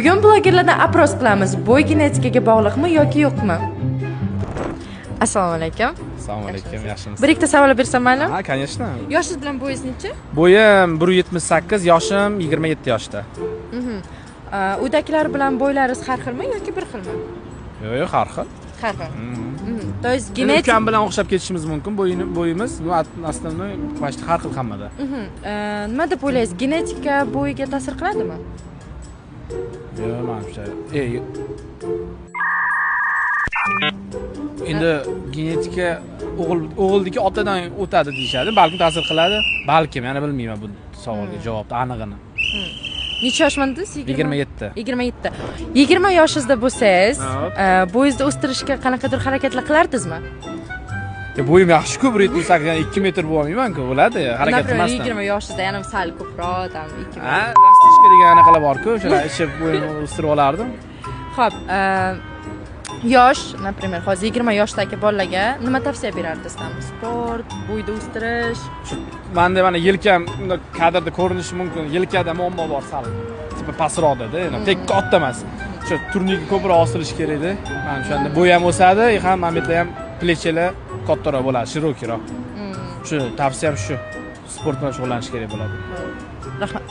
Bugun blogerlardan опрос qilamiz. Bo'y genetikaga bog'liqmi yoki yo'qmi? Assalomu alaykum. Assalomu alaykum, yaxshimisiz? Bir ikkita savol bersam maylimi? Ha, конечно. Yoshingiz bilan bo'yingiz necha? Bo'yim 1.78, yoshim 27 yoshda. Uydagilar bilan bo'ylaringiz har xilmi yoki bir xilmi? Yo'q, yo'q, har xil. Har xil. То есть Endi genetik ukam bilan o'xshab ketishimiz mumkin bo'yimiz. Bu основной почти har xil hammada. Nima deb o'ylaysiz? Genetika bo'yiga ta'sir qiladimi? Yo'q, manimcha. Endi genetika o'g'ilniki otadan o'tadi deyishadi, balkim ta'sir qiladi, balkim, yana bilmayman bu savolga javobni anig'ini. Necha yoshman dedingiz? 27. 27. 20 yoshingizda bo'lsangiz, bo'yingizni o'stirishga qanaqadir harakatlar qilardingizmi? Bo'yim yaxshi-ku, 1.78, ya'ni 2 metr bo'lolmayman-ku, bo'ladi, harakat qilmasdan. 20 yoshingizda yana sal ko'proq, tam 2 Ha, rastishka degan anaqalar bor-ku, o'shalar ichib bo'yimni o'stirib olardim. Xo'p, yosh, например, hozir 20 yoshdagi bolalarga nima tavsiya berardingiz? Tam sport, bo'yni o'stirish. Shu menda mana yelkam bunday kadrda ko'rinishi mumkin, yelkada muammo bor sal. Tipa pastroqda-da, ya'ni tek katta emas. Shu turnikka ko'proq osilish kerak-da. Mana o'shanda bo'y ham o'sadi, ham momentlar ham plechalar kattaroq bo'ladi, shirokroq. Shu tavsiyam shu. Sport bilan shug'ullanish kerak bo'ladi. Rahmat.